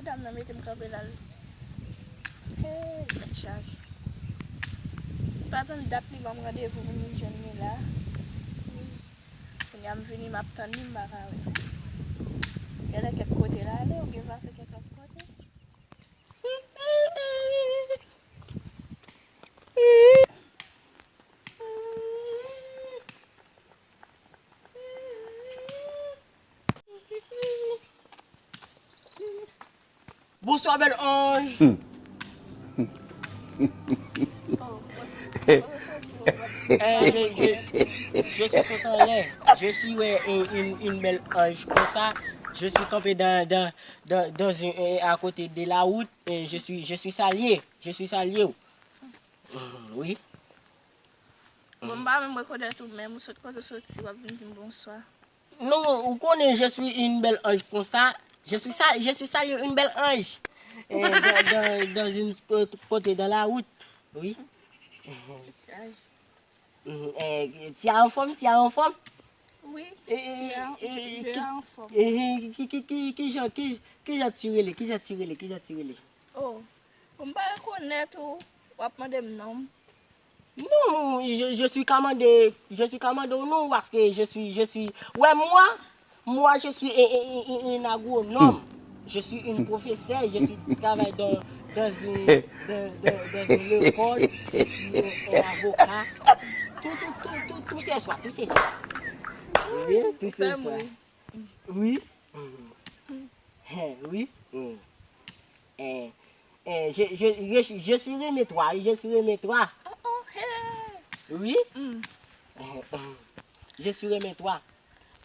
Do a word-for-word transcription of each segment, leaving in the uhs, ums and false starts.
Dam nan mete m kanpe la. Hey, tèt chaje. M pa tann dat li ban m randevou pou m vin jwenn li la. Kounye a m vini, m ap tann li, m pa ka wè l. Genlè kèk kote l ale, oubyen pase kèk lòt kote. Bonsoir, bel ange. Eh, je, je, je suis sot anlè. Je suis, ouais, une, une, une belle ange comme ça. Je suis campé dans, dans, dans, dans une, euh, à côté de la route. Et je suis, je suis salué. Je suis salué. Oui. Bon, m pa menm rekonèt ou menm, ou sot kote w soti, w ap vin di m bonswa. Non, ou konnen, je suis une belle ange comme ça. Je suis sa, je suis salué une belle ange. Eh, dans, dans, dans une cô-, côté dans la route. Oui. Ti a anfòm, ti a anfòm. Wi, ti a anfòm. Ki jan, ki, ki, ki, ki jan ti rele, ki jan ti rele, ki jan ti rele? Oh, m pa rekonèt ou, w ap mande m non m. Non, je, je suis ka mande, je suis ka mande w non, paske je suis, je suis, ouais, moi, moi, je suis un, un, un, un, un agronome. Je suis une professeur, je suis travaille dans, dans une, dans, dans, dans une école, je suis un, un avocat. Tout, tout, tout, tout, tout ce soit, tout ce soit. Oui, tout ce soit. Oui. Eh, oui. Eh, eh, je, je, je, je suis remettre, je suis remettre. Oh, oh, hey. Oui. Eh, eh, je suis remettre.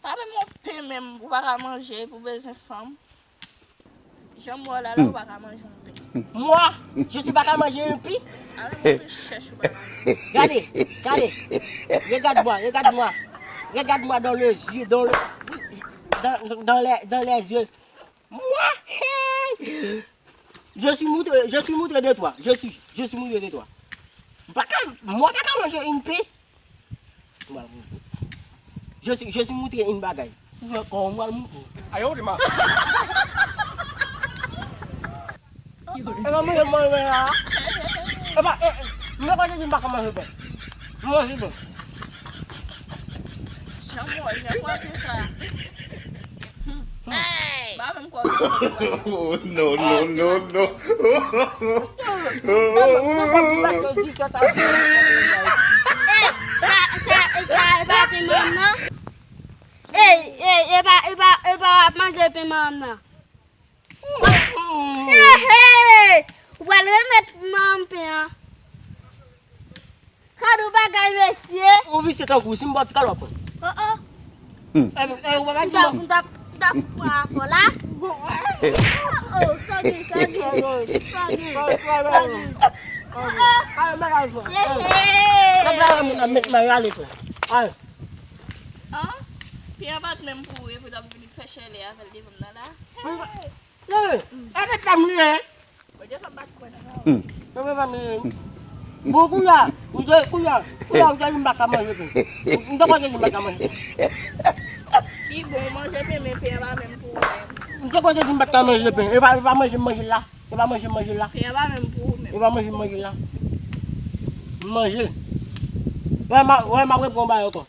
Pa menm yon pen menm, ou pa ka manje, pou bezwen fanm. Jan m wè w la, la, ou pa ka manje yon pen. Moi, je suis pa ka manje yon pen. A, menm yon pen chèch ou pa ka manje. Gade, gade. Regarde-moi, regarde-moi. Regarde-moi dans les yeux, dans le, dans, dans les, dans les yeux. Moi, hey! Je suis moutre, je suis moutre de toi. Je suis, je suis moutre de toi. M pa ka, mwen pa ka manje yon pen. M pral moutre. Je suis, je suis moutre yon bagay. Ou fè kò, m pral moutre. Ayo, de ma. E pa manje mwen la. E pa, e, mwen pa te di m pa ka manje pen. M manje pen. Jan mwen, jan mwen te sa. Hey! Ba menm kò. Oh, no, no, no, no. Ey, sa, sa, e pa pen manman nan? Ey, ey, e pa, e pa, e pa w ap manje pen manman nan? Hey, hey! Ou pral remèt manman pen an. Gad yon bagay, mesye. Ou visye tankou si m ba w ti kal w ap pran. Oh, oh. E, e, ou pa ka di m. M t ap, m t ap, m t ap pran akò la. Oh, sòge, sòge. Sòge. Sòge. Oh, oh. Hey, hey. Kòb la, moun ap met mwen rale tou. Al. An? Pyè pa t menm pou ou, epi w t ap vin fè chèlè avè l devan m nan la. Hey. Hey. Arèt la, m li, hein? Bondye fè m pa t kwè nan sa. Mwen pa menm. Bon, kounye a, ou te, kounye a, kounye a, ou te di m pa ka manje pen. M te kwè w te di m pa ka manje pen. Li bon, manje pen, men pen an pa menm pou ou menm. M te kwè w te di m pa ka manje pen. E pa, e pa manje m manje l la. E pa manje m manje l la. Pen an pa menm pou ou menm. E pa manje m manje l la. M manje l. Wè, m a, wè, m ap reprann yon bagay ankò.